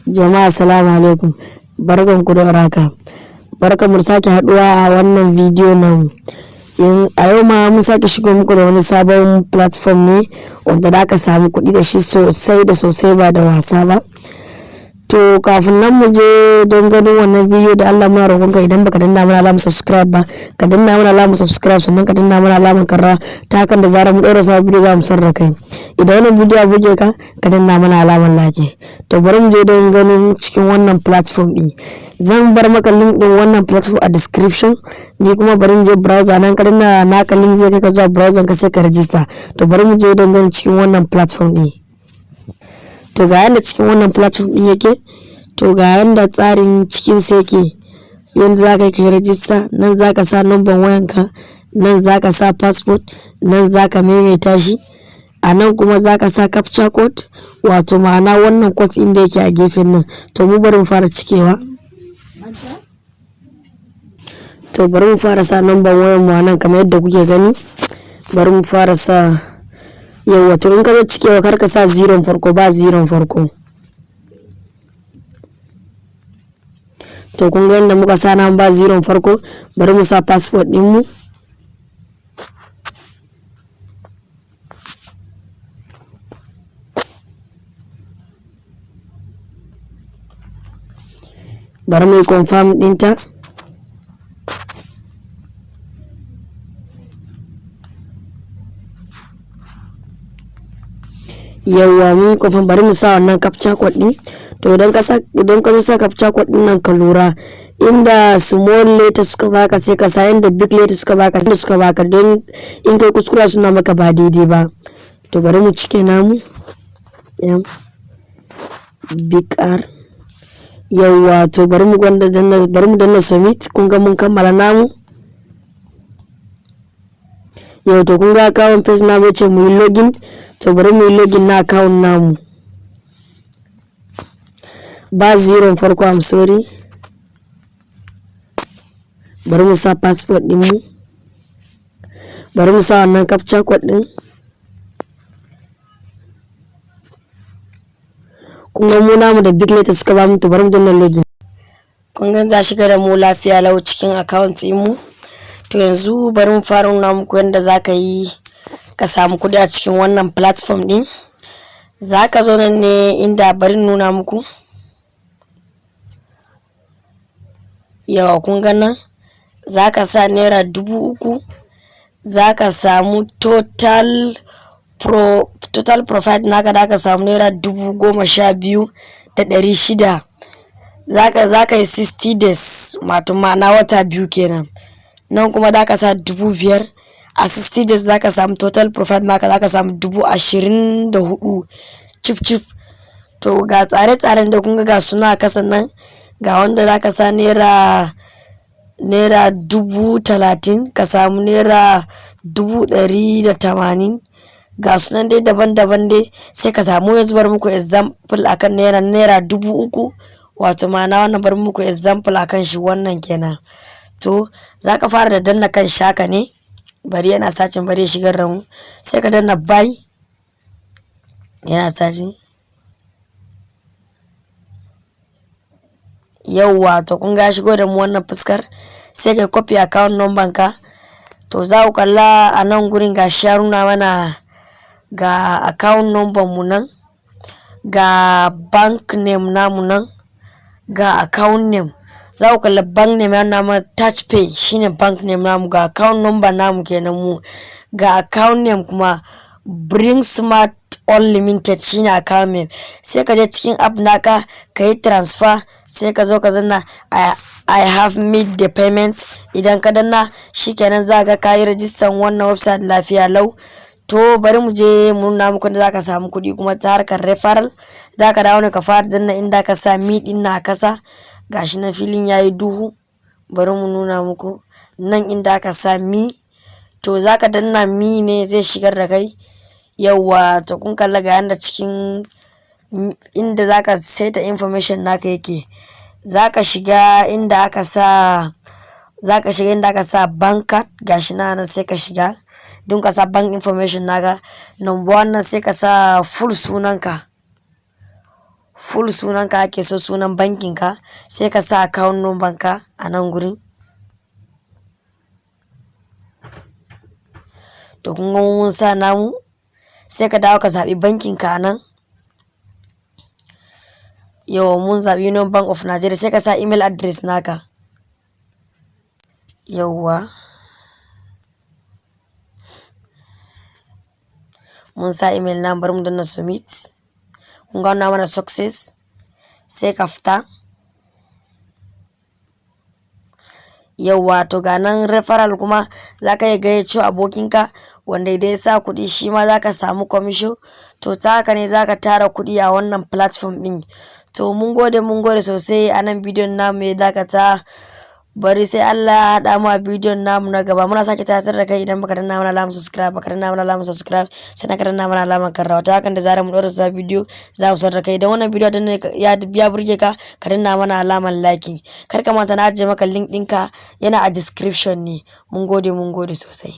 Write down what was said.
Jama'a, salamu alaikum. Barkanku da warhaka. Barkanmu da sake haduwa a wannan bidiyo namu. A yau ma mun sake shigo muku da wani sabon platform ne wanda za ka samu kuɗi da shi sosai da sosai, ba da wasa ba. To, kafin nan mu je don ganin wannan bidiyo, da Allah muna roƙonka, idan baka danna mana alamar subscribe ba, ka danna mana alamar subscribe, sannan ka danna mana alamar karra, ta hakan da zarar mu ɗaura sabon bidiyo za mu sanar da kai. Idan wannan bidiyo ya burge ka, ka danna mana alamar like. To, bari mu je don ganin cikin wannan platform ɗin. Zan bar maka link ɗin wannan platform a description. Ni kuma bari mu je browser nan. Ka danna naka link, zai kai ka zuwa browser ka, sai ka register. To, bari mu je don ganin cikin wannan platform ɗin. To, ga yanda cikin wannan platform ɗin yake. To, ga yanda tsarin cikin sa yake. Yanda za ka yi ka yi register: nan za ka sa number wayanka, nan za ka sa password, nan za ka maimaita shi, a nan kuma za ka sa captcha code, wato ma'ana wannan code inda yake a gefen nan. To, mu bari mu fara cikewa. To, bari mu fara sa number wayan mu a nan kamar yadda kuke gani. Bari mu fara sa. Yauwa, to in ka zo cikewa, kar ka sa zeron farko, ba zeron farko. To, kun ga yadda muka sa nan, ba zeron farko. Bari mu sa password din mu. Bari mu yi confirm ɗinta. Yauwa, mun yi confirm. Bari mu sa wannan captcha code ɗin. To, idan ka zo sa captcha code ɗin nan, ka lura inda small letter suka baka sai ka sa, inda big letter suka baka sai suka baka, don in kai kuskura suna maka ba daidai ba. To, bari mu cike namu. M big R. Yauwa, to bari mu danna submit. Kun ga mun kammala namu yau. To, kun ga account page namu yace mu yi login. To, bari mu yi login na account namu. Ba zero farko, I'm sorry. Bari mu sa password din mu, bari mu sa wannan captcha code din. Kun ga mu namu da big letter suka ba mu. To, bari mu danna login. Kun ga za shiga da mu lafiya lau cikin account din mu. To, yanzu bari mu fara nuna muku yadda za ka yi ka samu kuɗi a cikin wannan platform din. Za ka zo nan ne inda, bari nuna muku. Yawa, kun ga nan za ka sa ₦3,000, za ka samu total profit naka da ka samu ₦12,600. Za ka yi 60 days, wato ma'ana wata 2 kenan. Nan kuma da ka sa 5,000, a 60 days za ka samu total profit naka, za ka samu 24,000 cif cif. To, ga tsare-tsaren da kun ga suna kasan nan. Ga wanda za ka sa ₦30,000, ka samu ₦180,000. Ga sunan dai daban-daban dai, sai ka samu. Yanzu bari muku example akan ₦3,000, wato ma'ana wannan, bari muku example akan shi wannan kenan. To, za ka fara da danna kan shaka ne. Bari yana searching, bari ya shigar da mu. Sai ka danna buy. Yana searching. Yauwa, to kun ga shigo da mu wannan fuskar. Sai ka copy account number ka. To, za ku kalla a nan gurin, ga shi ya nuna mana ga account number mu nan, ga bank name namu nan, ga account name. Za ku kalla bank name ya nuna mana Touch Pay shine bank name namu. Ga account number namu kenan mu, ga account name kuma Bring Smart Unlimited shine account name. Sai ka je cikin app naka ka yi transfer. Sai ka zo ka zanna "I have made the payment". Idan ka danna, shikenan, za ga ka yi rajistan wannan website lafiya lau. To, bari mu je mu nuna muku da zaka samu kuɗi kuma ta harkar referral. Zaka dawo ne ka fara danna inda ka sa me din na kasa. Gashi na filin yayi duhu, bari mu nuna muku nan inda aka sa me. To, zaka danna me ne, zai shigar da kai. Yauwa, to kun kalla ga yanda cikin inda zaka saita information naka yake. Zaka shiga inda aka sa bank card. Gashi na nan, sai ka shiga don ka sa bank information naka. Number one nan, sai ka sa full sunanka. Full sunanka ake so, sunan bankin ka, sai ka sa account number ka a nan gurin. To kun ga mun sa namu, sai ka dawo ka zaɓi bankin ka a nan. Yauwa, mun zaɓi Union Bank of Nigeria. Sai ka sa email address naka. Yauwa, mun sa email namu, bari mu danna submit. Kun ga wannan mana success, sai ka fita. Yauwa, to ga nan referral kuma, za ka iya gayyato abokinka wanda idan ya sa kuɗi, shi ma za ka samu commission. To ta haka ne za ka tara kuɗi a wannan platform ɗin. To mun gode, mun gode sosai. A nan bidiyon namu ya dakata. Bari sai Allah ya haɗa mu a bidiyon namu na gaba. Muna sake tunatar da kai, idan baka danna mana alamar subscribe, baka danna mana alamar subscribe, sannan ka danna mana alamar karrawa. Ta hakan da zarar mu ɗora sabon bidiyo, za mu sanar da kai. Idan wannan bidiyo ya ya burge ka, ka danna mana alamar liking. Kar ka manta, na ajiye maka link ɗinka, yana a description ne. Mun gode, mun gode sosai.